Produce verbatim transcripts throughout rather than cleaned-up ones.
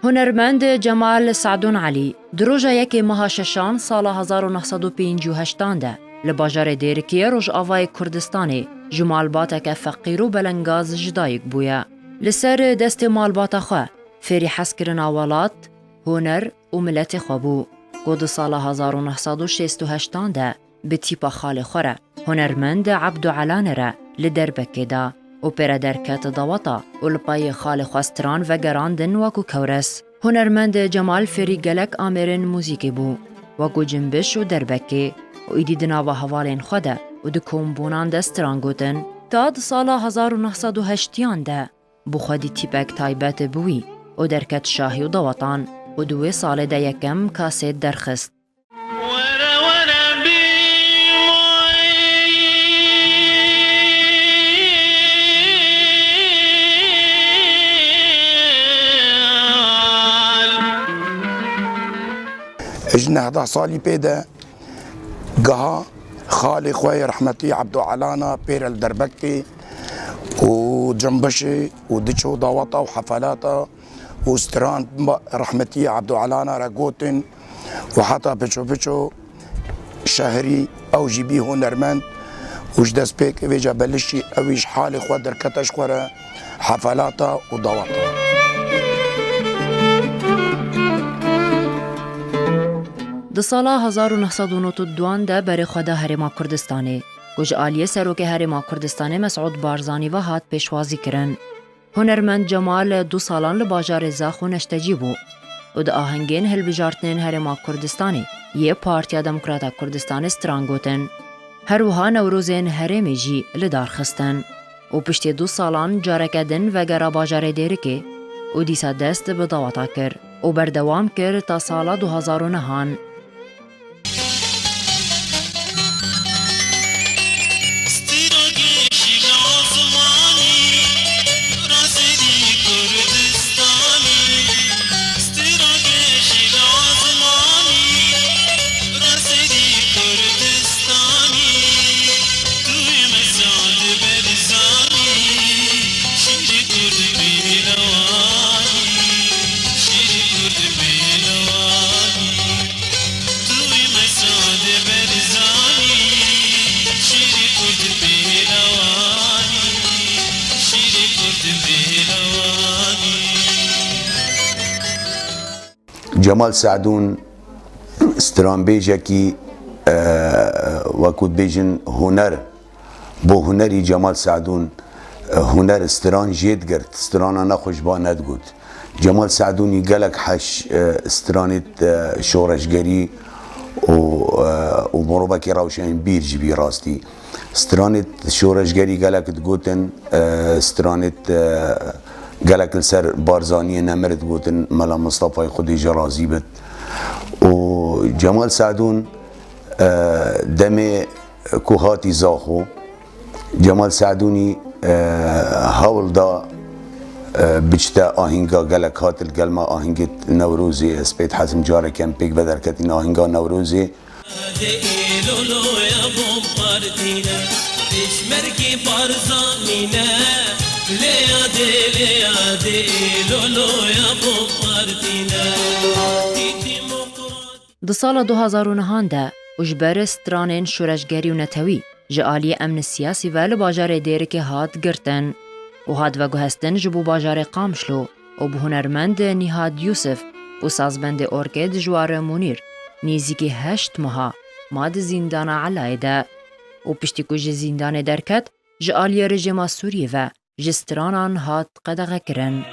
Hunermend Cemal Sadûn Elî di roja yekê meha şeşan sala hezar û neh sed û pêncî û heştan de li bajarê Dêrikê Rojavayê Kurdistanê ji malbateke feqîr û belengaz ji dayik bûye. Li ser destê malbata xwe fêrî hezkirina welat, huner û miletê xwe bû, ku di sala hezar û neh sed û şêst û heştan de bi tîpa xalê xwe re, hunermend Ebdo Elane re li Derbekê da û pê re derket daweta û li payê xalê xwe stran vegerandin wekû Kewres. Hunermend Cemal fêrî gelek amêrên muzîkê bû, wekû Cimbiş û Derbekê û êdî di nava hevalên xwe de û di kombûnan de stran gotin. Ta di sala hezar û neh sed û heştiyan de bû xwedî tîpek taybet bi wî û derket şahî û dawetan û di wê salê de yekem kasêt derxist. Were were bî moy. Ji nehda salî pê de giha xalê xwe yê rehmetî Ebdo Elana pê re li Derbekê û Cimbişê û diço daweta û hefelata û stran rehmetî Ebdo Elana re gotin û heta piço piço şehrî ew jî bî hunermend û ji destpêkê vêca belişî ew î ji halê xwe derkete ji xwe re hefelata û daweta. Di sala hezar û neh sed û nod û duan de berê xwe da Herêma Kurdistanê, ku ji aliyê Serokê Herêma Kurdistanê Mesûd Barzanî ve hat pêşwazî kirin. Hunermend Cemal du salan li bajarê Zax û Neştecî bû û di ahengên hilbijartinên Herêma Kurdistanê yê Partiya Demokrata Kurdistanê stran gotin. Her wiha newrozên herêmê jî li dar xistin û piştî du salan careke din vegera bajarê Dêrikê û dîsa dest bi daweta kir û berdewam kir ta sala du hazar û nehan. Cemal Sadûn stranbêjekî, e, wekû dibêjin huner, bo hunerî Cemal Sadûn, e, huner stran jê digirt, strana nexweş ba nedigot. Cemal Sadûnî gelek heş, e, stranêt, e, şoreşgerî û, e, û mirovekî rewşenbîr ji bî rastî. Stranêt şoreşgerî gelek digotin, e, stranêt, e, gelek li ser Barzaniyê nemir digotin, Mela Mistefayê Xwedê ji razî bit. Û Cemal Sadûn, e, demê ku hatî Zaxo, Cemal Sadûnî, e, hewl da, e, biçte ahînga gelek hat li gel me ahîngê Newrozê, ez pê dihezim careke em pêk ve derketîn ahînga Newrozê. Di sala du hazar û nehan de û ji ber stranên şoreşgerî û netewî ji aliyê emnê siyasî ve li bajarê Dêrikê hat girtin û hat veguhestin ji bo bajarê Qamişlo û bi hunermend Nîhad Yûsif û sazbendê Orkê Dijwar Munîr nêzîkî heşt meha ma di zîndana Elayê de û piştî ku ji zîndanê derket, ji aliyê rejîma Sûriyê ve ji stranan hat qedexekirin.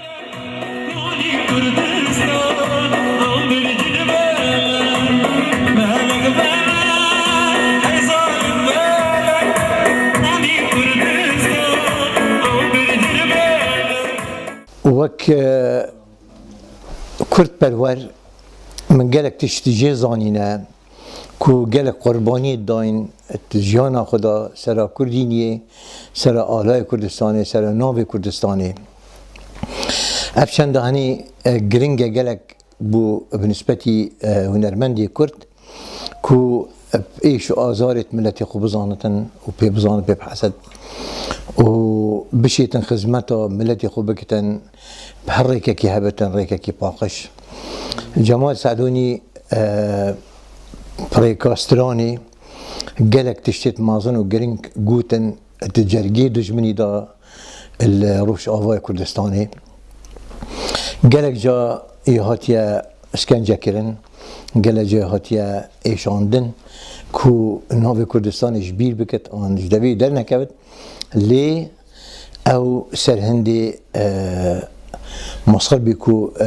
Wek, e, Kurdperwer, min gelek tişt jê zanîne ku gelek qurbaniyê dayîn di jiyana xwe de sera Kurdîniyê, sera alaya Kurdistanê, sera navê Kurdistanê. Ev çend hanî, e, giring e gelek bo bi nispetî, e, hunermendê Kurd ku êş û azarê miletê xwe bizanitin û pê bizanin, pê bihese. û bişêtin xizmeta miletê xwe bikitin, bi her rêkekî hebitin, rêkekî paqij. Cemal Sedûnî, e, bi rêka stranê gelek tiştêt mezin û giring gotin di cergê dijminî de li Rojavayê Kurdistanê. Gelek carî hatiye îşkence kirin, gelek carî hatiye êşandin ku navê Kurdistanê ji bîr bikit an ji devê dernekevit. Lê ew ser hindê, e, mosir bî ku, e,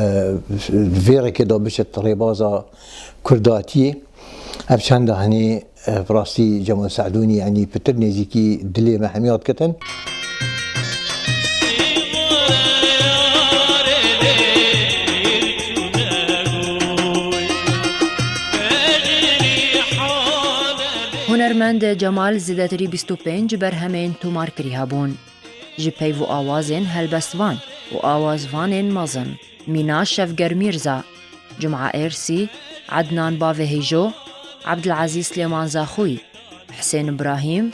vê rêkê de biçit rêbaza kurdatiyê. Ev çenda hinî, e, bi rastî Cemal Sedûnî, yanî pitir nêzîkî dilê me hemiya dikitin. Hunermend Cemal zêdetirî bîst û pênc berhemên tomarkirî hebûn. Ji peyv û awazên helbestvan û awazvanên mezin, Mîna Şevger Mîrza, Cuma Êrsî, Ednan Bavê Hêjo, Ebdilezîz Silêman Zaxoyî, Hisên Îbrahîm,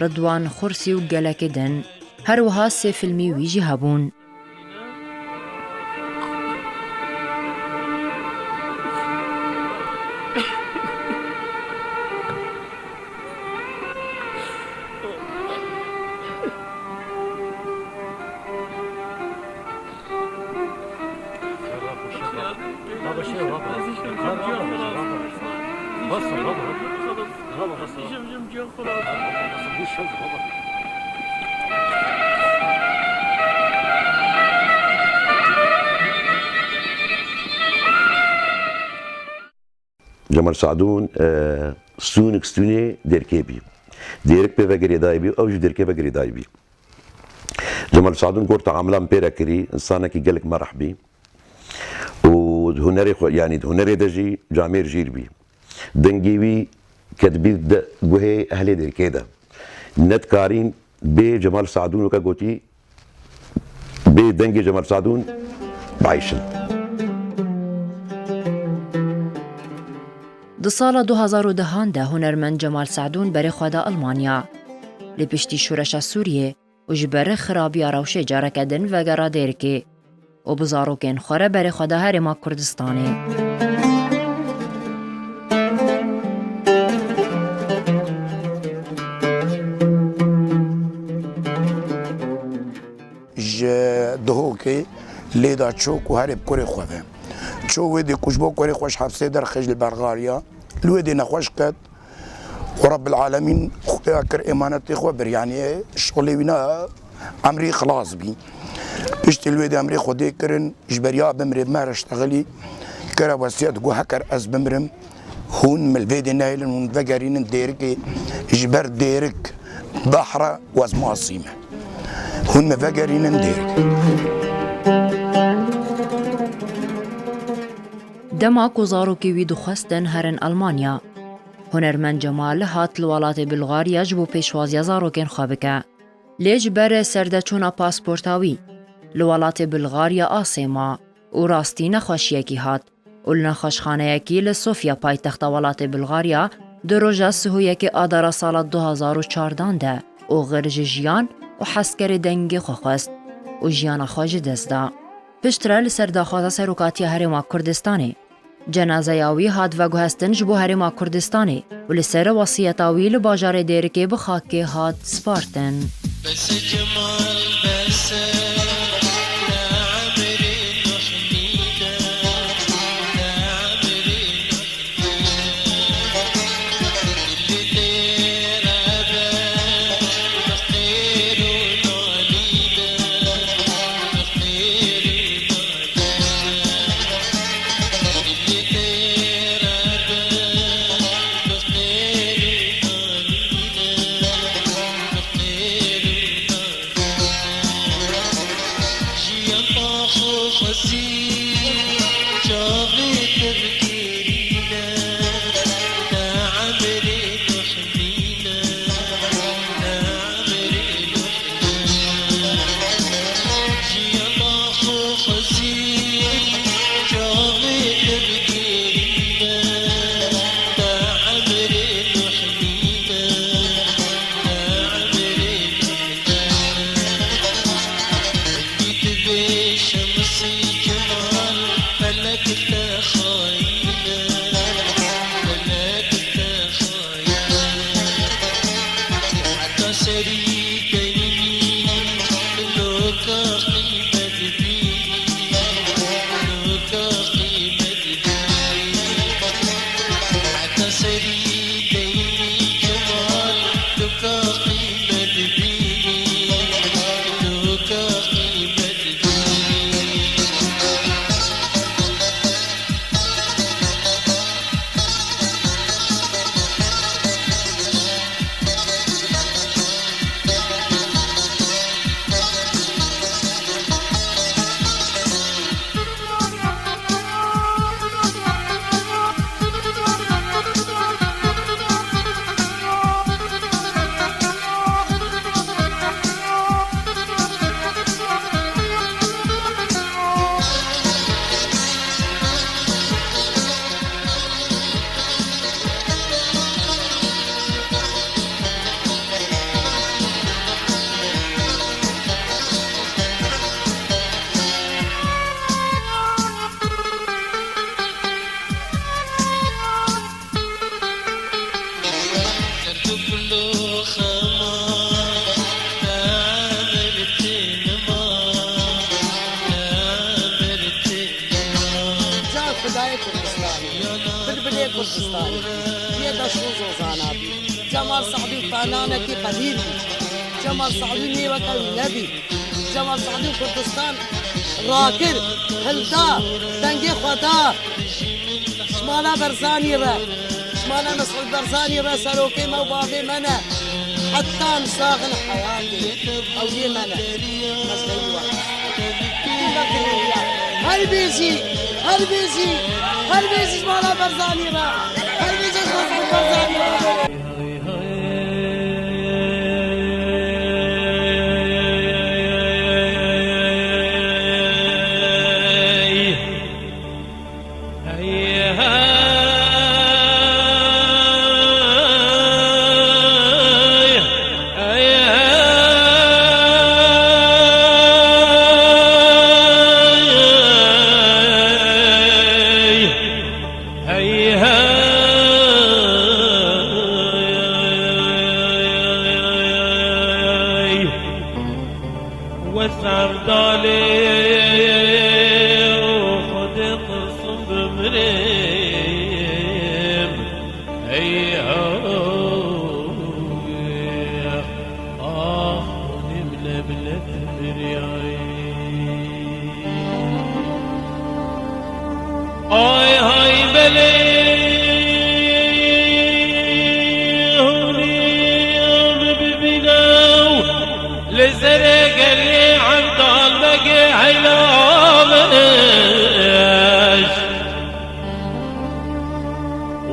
Ridwan Xursî û gelekê din. Her wiha sê fîlmî wî jî hebûn. Cemal Sadûn, e, stûnik stûnê Dêrikê bî. Dêrik pê ve girêdayî bî, ew jî Dêrikê ve girêdayî bî. Cemal Sadûn gor teamilan pê re kirî, însanekî gelek merh bî. Û di hunerê xwe, yanî di hunerê de jî camêr jîr bî. Dengê wî kedibî di guhê ehlê Dêrikê de. Nedikarîn bê Cemal Sadûn, weke gotî, bê dengê Cemal Sadûn bieyşin. Di sala du hazar û dehan de hunermend Cemal Sadûn berê xwe da Almanya. Lê piştî şoreşa Sûriyê û ji ber xirabiya rewşê careke din vegera Dêrikê û bi zarokên xwe re berê xwe da Herêma Kurdistanê. Ji Duhokê lê da çû ku herê bi kurê xwe ve. Çû wê dê ku ji bo kurê xwe ji hepsê derxist li Belxariya. Li wê dê nexweş ket û Rebbil Alemîn xuya kir, êmanetê xwe bir, yanî şixulê wî na emrî xilas bî. Piştî li wê dê emrê Xwedê kirin, ji beriya bimrê me re ştexilî kire wesiyet, got, heker ez bimrim, hûn min vê dê nehêlin, hûn vegerînin Dêrikê, ji ber Dêrik behre û ez masî me. Hûn min vegerînin Dêrik. Dema ku zarokê wî dixwestin herin Almanya, hunermend Cemal hat li welatê Bulgarya ji bo pêşwaziya zarokên xwe bike. Lê ji ber serdeçûna pasporta wî, li welatê Bulgarya asê ma û rastî nexweşiyekî hat û li nexweşxaneyekî li Sofya, paytexta welatê Bulgarya, di roja sihûyekê Adara sala du hazar û çardan de oxir ji jiyan û hezkerê dengê xwe xwest û jiyana xwe ji dest da. Piştre li ser daxwaza Serokatiya Herêma Kurdistanê, cenazeya wî hat veguhestin ji bo Herêma Kurdistanê û li ser wesiyeta wî li bajarê Dêrikê bi xakê hat spartin. Kurdistanê, bilbilê Kurdistanê, yê deşt û zozana bî. Cemal Sadî û fenanekî qedîr bî. Cemal Sadî nê weke wî nebî. Cemal Sadî û Kurdistan rakir, hilda, dengê xwe da. Ji mala Berzanî re, ji mala Mesûd Berzanî re, serokê me û bavê me ne. Heta em sax in heyatê, ew yê me ne. Her bêjî, her bêjî, her bêjî ji mala Berzanî re. Her bêjî ji Mesûd Berzanî re. Hey, hey, wes Evdalê, Xwedê qirsim bimirêm. Hey, ho, ax, Xwedê min e, min e, min e, min e. Ay hay belê, hûnî min bibîne û li serê gelê Evdal Begê heyla bêj.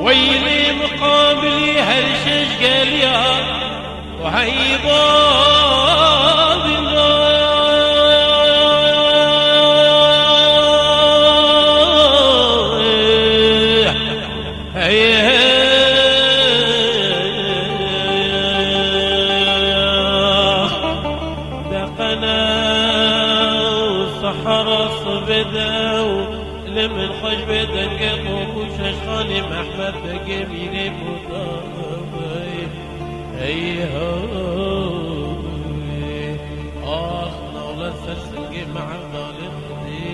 Weylî miqabilî her şeş geliya. Hey, hey, hey, hey, deqene û sehra sibê de û li min xweş bê dengê Tokuş Eşxanê Mehmet Begê mîrê Mudawey. Hey ho, ax, nawle ser singê me Evdalê Xwedê,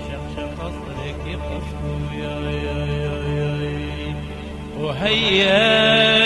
şeq şeqa sirekê qeskoyay. Û heye